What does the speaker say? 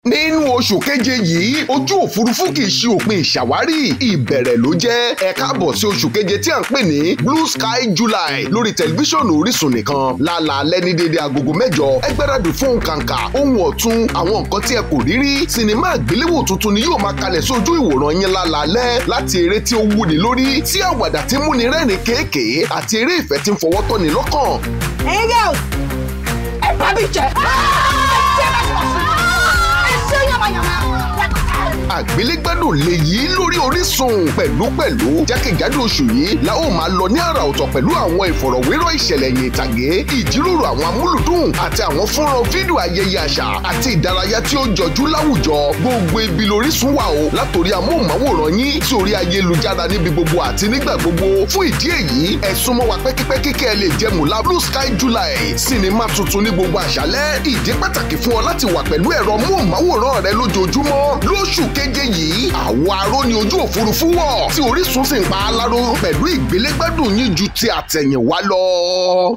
Nínú oṣù keje yìí, ojú òfurufú kì í ṣe òpin ìṣàwárí, ìbẹ̀rẹ̀ ló jẹ́. Ẹ káàbọ̀ sí oṣù keje tí à ń pè ní Blue Sky July lórí tẹlifíṣọ̀nù Orísun nìkan. Lálaalẹ́ ní dédé agogo 8, ẹ gbáradì fún kàǹkà, ohun ọ̀tun, àwọn nǹkan tí ẹ kò rí rí. Sinimá àgbéléwò tuntun ni yóò máa kalẹ̀ sí ojú ìwòran yín lálaalẹ́, láti eré tí ó wúni lórí sí àwàdà tí múni rẹ́rìn kéèké àti eré ìfẹ́ tí ń fọwọ́ tọ́ni lọ́kàn. Ẹ̀yin girls, ẹ bá mi jẹ. Àgbélégbádùn lèyí lórí Orísun pẹ̀lúpẹ̀lú jákèjádò oṣù yìí la ó máa lọ ní àrà ọ̀tọ̀ pẹ̀lú àwọn ìfọ̀rọ̀wérọ̀ ìṣẹ̀lẹ̀ ẹ̀yìn ìtàgé, ìjíròrò àwọn amúlùdùn àti àwọn fọ́nrán fídíò ayẹyẹ àṣà àti ìdárayá tí ó jọjú láwùjọ. Gbogbo ibi lórísun wà o, látòrí amóhùnmáwòrán yín sí orí ayélujára níbi gbogbo àti nígbà gbogbo. Fún ìdí èyí, ẹ súnmọ́ wa pẹ́kípẹ́kí kẹ́ ẹ lè jẹ mùlá Blue Sky July, sinimá tuntun ní gbogbo àṣálẹ́. Ìdí pàtàkì fún ọ láti wà pẹ̀lú ẹ̀rọ móhùnmáwòrán rẹ lójoojúmọ́ lóṣù keje yìí. Àwọ̀ aró ni ojú òfurufú wọ̀ tí Orísun sì ń pa á láró pẹ̀lú ìgbélégbádùn yín ju ti àtẹ̀yìnwá lọ.